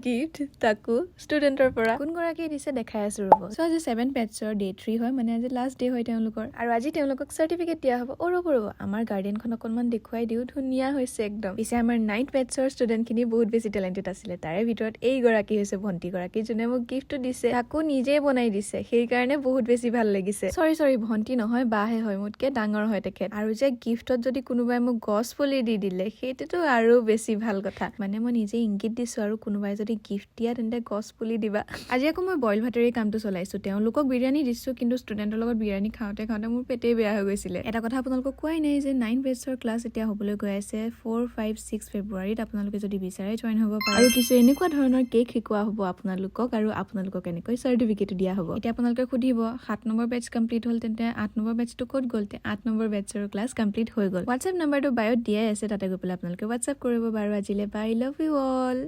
Gift, তাকো ষ্টুডেণ্টৰ পৰা। কোনগৰাকীয়ে দিছে দেখাই আছো, ৰ'ব। চ' আজি ছেভেন বেটছৰ ডে 3 হয়, মানে আজি লাষ্ট ডে হয় তেওঁলোকৰ আৰু আজি তেওঁলোকক চাৰ্টিফিকেট দিয়া হ'ব। অ' ৰ'ব ৰ'ব, আমাৰ গাৰ্ডেনখন অকণমান দেখুৱাই দিওঁ। ধুনীয়া হৈছে একদম। পিছে আমাৰ নাইন্থ বেটছৰ ষ্টুডেণ্টখিনি বহুত বেছি টেলেণ্টেড আছিলে। তাৰে ভিতৰত এইগৰাকী হৈছে ভণ্টিগৰাকী, যোনে মোক গিফ্টটো দিছে, তাকো নিজে বনাই দিছে। সেইকাৰণে বহুত বেছি ভাল লাগিছে। চৰি চৰি, ভণ্টি নহয়, বাহে হয়, মোতকে ডাঙৰ হয় তেখেত। আৰু যে গিফ্টত যদি কোনোবাই মোক গছ পুলি দি দিলে, সেইটোতো আৰু বেছি ভাল কথা। মানে মই নিজে ইংগিত দিছো আৰু, কোনোবাই যদি গিফ্ট দিয়া তেন্তে গছ পুলি দিবা। আজি আকৌ মই বইল ভাতেৰে কামটো চলাইছো। তেওঁলোকক বিৰিয়ানী দিছো, কিন্তু ষ্টুডেণ্টৰ লগত বিৰিয়ানী খাওঁতে খাওঁতে মোৰ পেটেই বেয়া হৈ গৈছিলে। এটা কথা আপোনালোকক কোৱাই নাই যে নাইন বেটছৰ ক্লাছ এতিয়া হ'বলৈ গৈ আছে 4, 5, 6 ফেব্ৰুৱাৰীত। আপোনালোকে যদি বিচাৰে জইন হ'ব পাৰে। আৰু কিছু এনেকুৱা ধৰণৰ কেক শিকোৱা হ'ব আপোনালোকক আৰু আপোনালোকক এনেকৈ চাৰ্টিফিকেটো দিয়া হ'ব। এতিয়া আপোনালোকে সুধিব, 7 নম্বৰ বেটছ কমপ্লিট হ'ল, তেন্তে 8 নম্বৰ বেটছটো ক'ত গ'ল? 8 নম্বৰ বেটছৰ ক্লাছ কমপ্লিট হৈ গ'ল। হোৱাটছএপ নাম্বাৰটো বায়'ত দিয়াই আছে, তাতে গৈ পেলাই আপোনালোকে হোৱাটছএপ কৰিব। বাৰু, আজিলৈ বাই, love you all.